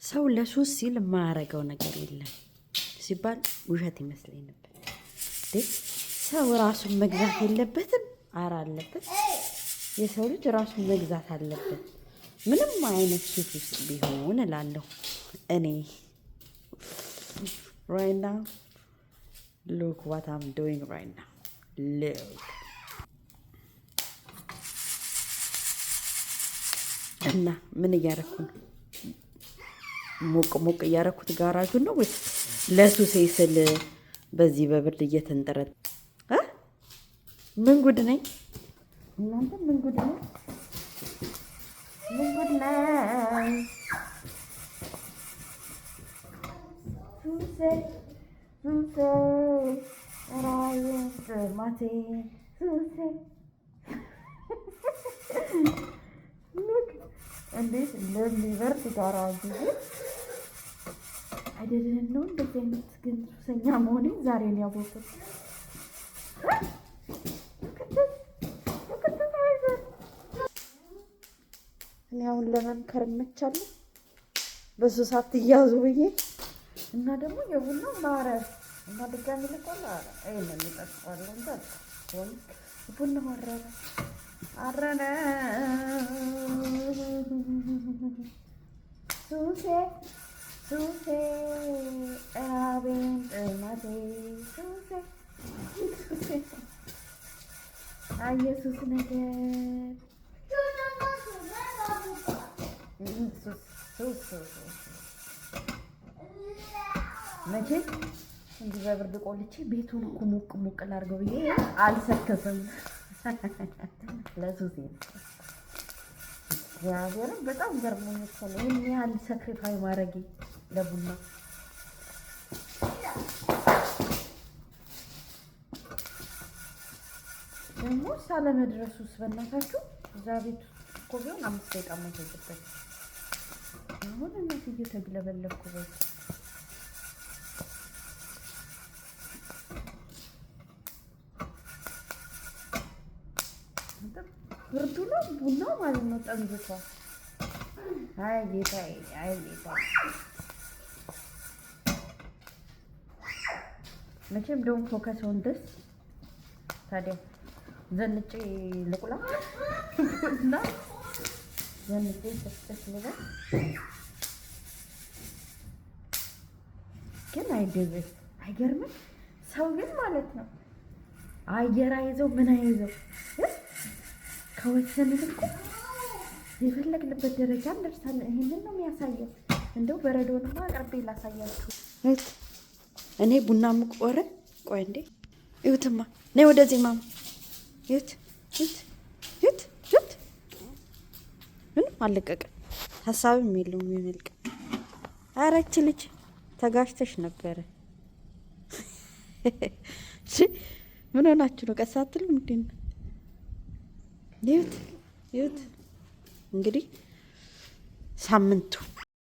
ሰው ለሱስ ሲል የማያረገው ነገር የለም ሲባል ውሸት ይመስለኝ ነበር። ሰው ራሱን መግዛት የለበትም? አረ አለበት። የሰው ልጅ ራሱን መግዛት አለበት፣ ምንም አይነት ሱስ ውስጥ ቢሆን እላለሁ እኔ። Right now, look what I'm doing right now, look. እና ምን እያረኩ ነው? ሞቅ ሞቅ እያረኩት ጋራጁን ነው ወይስ ለሱሴ ስል በዚህ በብርድ እየተንጠረጠ? ምን ጉድ ነኝ እናንተ? ምን ጉድ ነኝ? ምን ጉድ ነኝ? ሱሴ ሱሴ ራዬን ጥማቴ ሱሴ። Look እንዴት እንደሚበርድ ጋራጁ። አይደለም ነው እንደዚህ አይነት ግን ሱሰኛ መሆኔን ዛሬ ነው ያወቅሁት። Look at this weather. እኔ አሁን ለመምከር እመቻለሁ በሱስ አትያዙ ብዬ። እና ደግሞ የቡናው ማረር እና ድጋሚ ልቆላ ይሄንን እጠጣዋለሁ እንጂ አልጠጣም። ቡናው አረረ አረረ። ሱሴ ሱሴ ራቤን ጥማቴ ሱሴ ሱሴ አየሱስ ነገር ሱስ ሱስ ሱስ። መቼም እንዲህ በብርድ ቆልቼ ቤቱን እኮ ሞቅ ሞቅ ላድርገው ብዬ አልሰከስም። ለሱሴ እግዚአብሔርን በጣም ገርሞኝ እኮ ነው ይህን ያህል sacrifice ማድረጌ ለቡና። ደግሞ ሳለመድረሱስ በእናታችሁ። እዛ ቤት እኮ ቢሆን 5 ደቂቃ ማይፈጅበት። አሁን እናት እየተግለበለብኩ በዚህ ብርዱ ነው ቡናው ማለት ነው ጠንዝቷል። አይ ጌታዬ፣ አይ ጌታዬ። መቼም don't focus on this። ታዲያ ዘንጬ ልቁላ ቡና ዘንጬ ጨስጨስ ልበል። ግን አይደብር አይገርምም? ሰው ግን ማለት ነው አየር አይዘው ምን አይዘው ከወሰንን እኮ የፈለግንበት ደረጃ እንደርሳለን። ይሄንን ነው የሚያሳየው። እንደው በረዶንማ አቅርቤ ላሳያችሁ። እኔ ቡና ምቆረ ቆይ እንዴ እዩትማ፣ ነይ ወደዚህ ማማ። እዩት እዩት እዩት እዩት። ምንም አልለቀቀም፣ ሀሳብም የለውም የመልቀቅ። ኧረ ይህች ልጅ ተጋጭተሽ ነበረ። ምን ሆናችሁ ነው? ቀስ አትልም እንዴ? እዩት እዩት። እንግዲህ ሳምንቱ